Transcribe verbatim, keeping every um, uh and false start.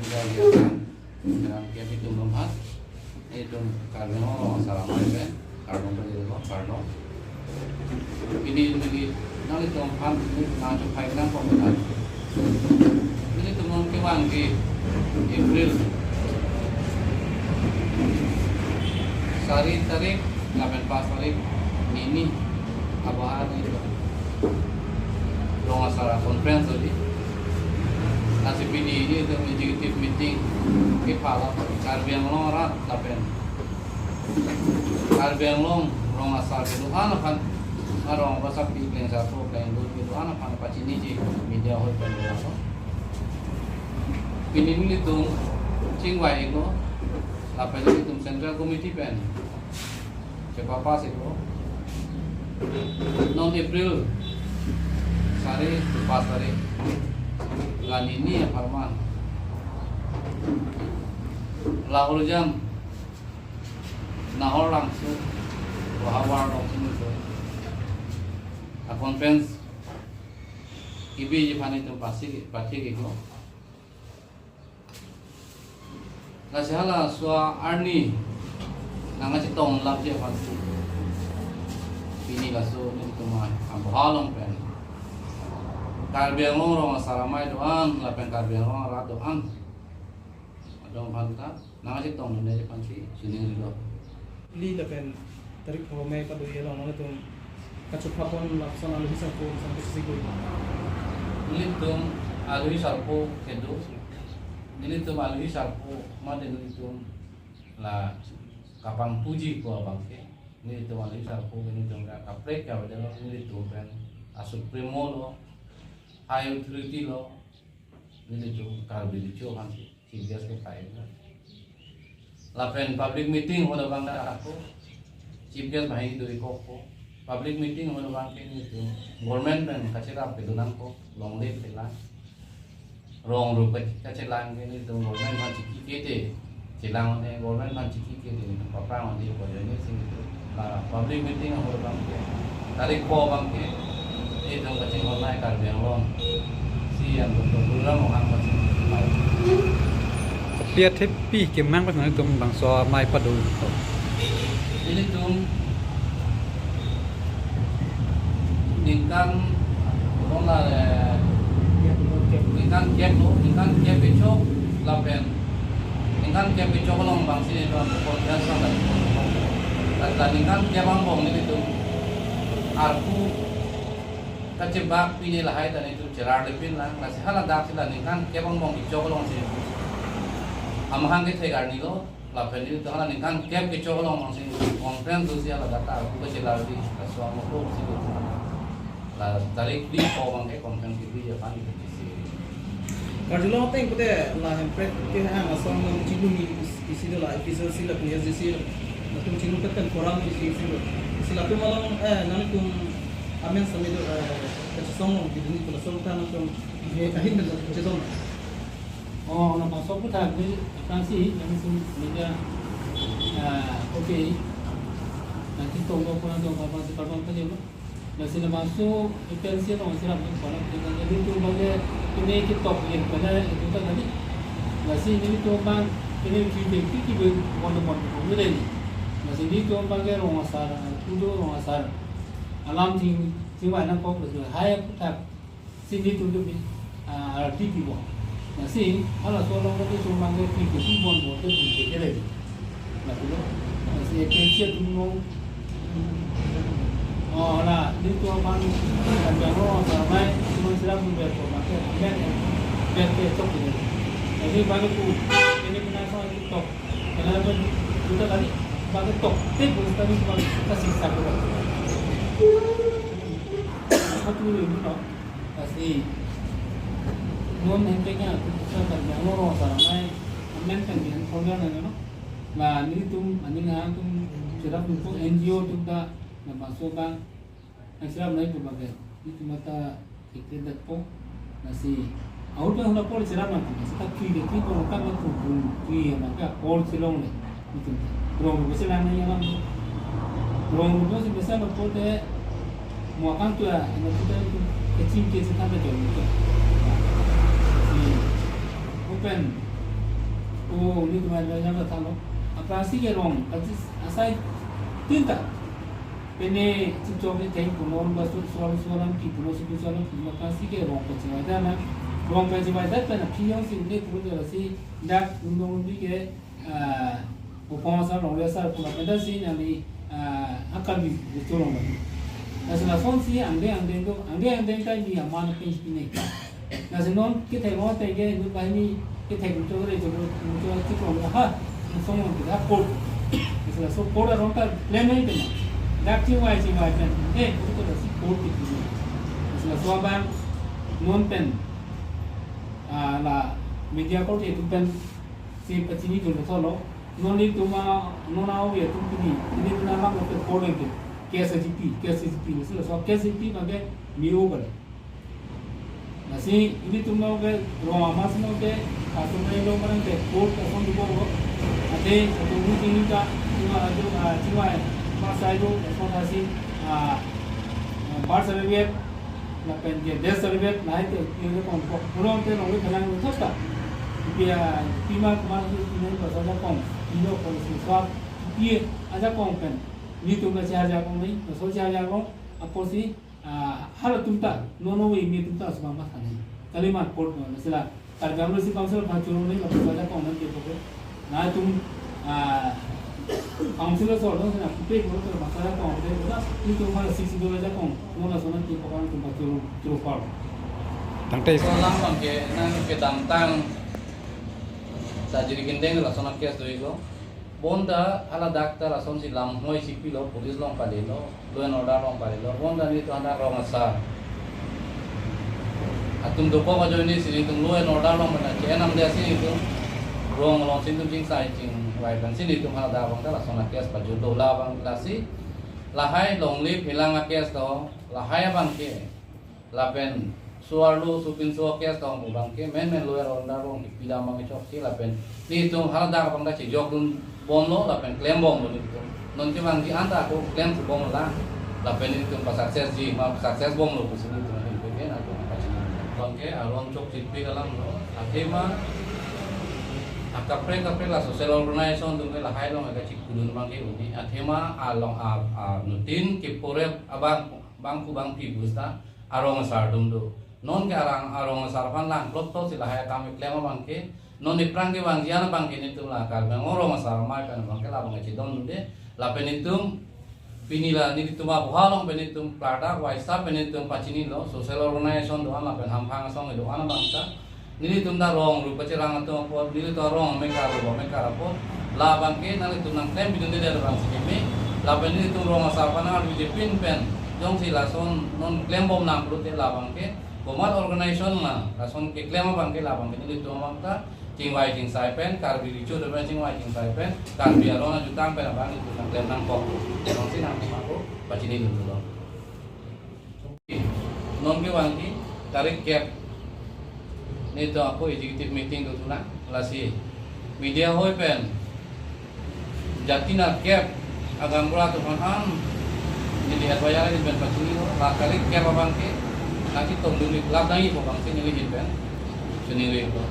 Jalan kami tum tum hat. Itum Karbi Anglong Rong Asar Amei pen kardom pajirlo, kardom. Pini neli nanglitum aphan neli nangchophai nangkok benar. Nelitum non kevang ke April sari tarik lapen pas tarik nini abahar ni Rong Asar Conference tadi. Lasi pini nelitum executive meeting kepala Karbi Anglong arat lapen Karbi Anglong Rong Asar kedo-an aphan, arong basa pi pleng sarpo pleng dun kedo-an aphan pachiniji media hall pen lo. Pini nelitum chingvai-iklo, lapen nelitum Central Committee pen chepapass-iklo. Non April sari pas tarik la nini apharman Lahorjam Nahor Langso, Rohawar Langso nelitum a-conference kebiji aphan itum pasi pachek-iklo. Lasi halaso arni nangkachetong lapji aphan si pini laso nelitum abahar along pen Karbi Anglong Rong Asar Amei do-an lapen Karbi Anglong arat do-an adong aphan ta nangkachetong dunji aphan si sining rilo. Li lapen tarik pho May pado-i along nangtum kachopha pon lapuson alohi sarpo lapuson kesi koi. Nelitum alohi sarpo kedo. Nelitum alohi sarpo mate nelitum la kapangpuji ko abang ke. Nelitum alohi sarpo ke nelitum ka kaprek ka bedelo nelitum pen a-supremo lo, high authority lo, nelitum Karbi Recho aphan si chief guest kepai na. Lapen public meeting ahut abang ta ako chief guest banghini do-ik ko. Public meeting ahut abang ke nelitum government pen kacherap kedo nangkok, longle kelang. Rong rup ka- kachelang ke nelitum government aphan chiki kete chelang ne, government aphan chiki kete nelitum paprang ne pajoi ne si nelitum la public meeting ahut abang ke tarik pho abang ke nelitum kachinghon nai Karbi Anglong C E M Doctor Tuliram Ronghang kachinghon nai. Kopi athepi kemang pas nangtum bangso amei pado? Nelitum ningkan kong la, eh, ningkan kep lo, ningkan kep kechok lapen ningkan kep kechok along bangsi nelitum conference nang. La ningkan kep angbong nelitum arpu kachebak pini lahai ta nelitum chelarlepin lang, lasi hala dak si la ningkan kep angbong kechok along si amahang kethek arni lo, lapen nelitum hala ningkan kep kechok along si conference do si hala dak ta arpu kachelarli, laso amokok si nelitum la tarik phli pho abang ke conference kebiji aphan nelitum chisi. Karjulong ateng pute la Hemprek kehang asong nangchinghon isi do la, A P H L C lapen A S D C latum chinghon pet pen forum isi isi do. Si latum along, eh, nangtum amen sami do, eh, kachesong long bidini pula song ta nangtum, eh, ahin pen kachesong. Oh, nang bangso aphuthak ni, aphrangsi, nang sum media, ah, okay. Nangchetong do, pura do, bangso, bangso, bangso. Lasi labangso A P H L C along cherap nangkok, nelitum abang ke pine ketok le pine itu ta kali. Lasi nelitum abang pine kri ke kri ke bon bon bon bon le. Lasi nelitum abang ke Rong Asar, arpu do Rong Asar alam ching chingvai nangkok, lasi lahai aphuthak si nelitum tu bi, ah, arti pipo. Lasi halaso along ke nelitum abang ke kri ke kri bon bon te kri ke kri le. Lasi A P H L C atum long. Oh, la, nelitum aphan Karbi Anglong Rong Asar Amei, nelitum cherap nang ber ko abang ke, amen, ber kechok ini. Jadi abang ke pu, ini pina so tok. Karena apa? Kita tadi abang ke tok, tip, terus tadi cuma kasih satu. Satu dulu, tok. Lasi non Hemprek ya, kita Karbi Anglong Rong Asar Amei, amen kan dia program na, no? La nelitum, aning atum cherap nangkok, N G O atum ta, labangso abang, nangcherap nangji pu abang ke, nelitum ta kekre detpo. Lasi ahut pen hula apor cherap nangkok, lasi ta kri ke kri pon kam nangkok, bun kri abang ke apor chelongle. Nelitum rong rup chelang nangji alam. Rong rup si mesen apor te mo akam tu ya, ina tu ta nelitum keching ke si than ta jong nelitum. Si open O, nelitum advisor ta thanlo. Aphrangsi ke rong, ajis asai tinta. Pine chipchok ni theng punon, ba su-, sual sualan ki punon, suku sualan ki, aphrangsi ke rong pachivai dana. Rong pachivai dat pen aphi jongsi ne puru jala si dak undong undi ke, ah, upong asar rong asar pura pen dasi nangli, ah, akal bi betul rong. Lasi lasonsi angdeng angdeng do, angdeng angdeng ta ni aman pen pine. Lasi non kethek lo te ke, inut banghini kethek muchot re, muchot, muchot chiklo ha, song lo kita court. Lasi laso court arong ta plan nai tema. Dak chingvai chingvai pen, eh, court ta si court ti. Lasi laso abang non pen, ah, la media court itum pen si pachini dun thotlo. Non itum a, non a-ove atum pini, pini pina lam lo ke court lo ke, K S H P, K S H P, lasi laso K S H P abang ke mi-o kali. Lasi ilitum lo ke rong amas lo ke, asomai lo manang ke court ason dubo lo. Ate satu meeting ka, chingvai aju, ah, chingvai, mas aju, ason asi, ah, ah, birth certificate, lapen ke death certificate, lahai ke, ke, ke kong kok. Pulo te longle kanang lo thot ta. Pi a, pima kemar si, pima bahasa ajakong, pilo kong si swab, pi ajakong pen. Nelitum ke si ajakong ni, so si ajakong, apotsi, ah, halatum ta, non ove me tum ta asomar ma thani. Kalimat court ma, lasi la, Karbi Anglong si council pachoro ni, lapu saja kong nang ke poke. Nangtum, ah, council so, no, na pupe ko to, ma saja kong, te, na, nelitum hala six do ajakong, non la so nang ke poke nangtum pachoro, choro par. Tangte. So, lam abang ke, nang kedamtang, ta jiri kendeng lason a-case do ilo. Bonta haladak ta lasonsi lamhoi si pilo, police along padelo, law and order along padelo. Bonta nelitum hadak rong asar atum dopo ajoine si nelitum law and order along mana che enam dia si nelitum rong along si nelitum chingsai chingvai pen si nelitum haladak abang ta lason a-case pajut do, la abang lasi lahai longle phelang a-case do, lahai abang ke lapen suarlo supinso a-case tong abang ke men men law and order along kipi dam abang chok si lapen nelitum haladak abang ta chejok dun bomlo lapen klem bomlo nelitum. Non kevangji anta ako klem si bomlo la. Lapen nelitum pa-success ji ma success bomlo pusi nelitum nelitum ke na tum pachini. Abang ke aron chok chipik alam lo. Athema akaprek kaprek la social organization atum ke lahai along kachikudun abang ke uni. Athema along a, a, nutin kiporep abang bangku bangpi busta arong asar atum do. Non ke arang arong asar aphan langplot to si lahai akam keklem abang ke. Non iphrang kevangji an abang ke nelitum la Karbi Anglong arong asar amei pen abang ke labang ke chedondunde. Lapen nelitum pini la nelitum aboha along pen nelitum klardak waisa pen nelitum pachinilo, social organization do-an lapen hamphang asong do-an abang ta. Nelitum ta rong rup kacherang atum apot, nelitum rong amekar rup amekar apot. Labang ke nanglitum nangklem bidunde abang si keme. Lapen nelitum rong asar aphan nang arju jepin pen jongsi lason non klem bom nang pulote labang ke komat organization ma lason keklem abang ke labang ke nelitum abang ta chingvai chingsai pen, Karbi Recho do pen chingvai chingsai pen, Karbi aron ajutang pen abang nelitum nangklem nangkok. Jongsi nangtum ako pachinidun dolo. Non kevangji tarik kep nelitum ako executive meeting do tuna, lasi media hoi pen jati nerkep agaonbura atum aphan neli advisor ahin pen pachinilo, la tarik kep abang ke nangchetongdun ik lap dai pu abang si neli ahin pen chinilo.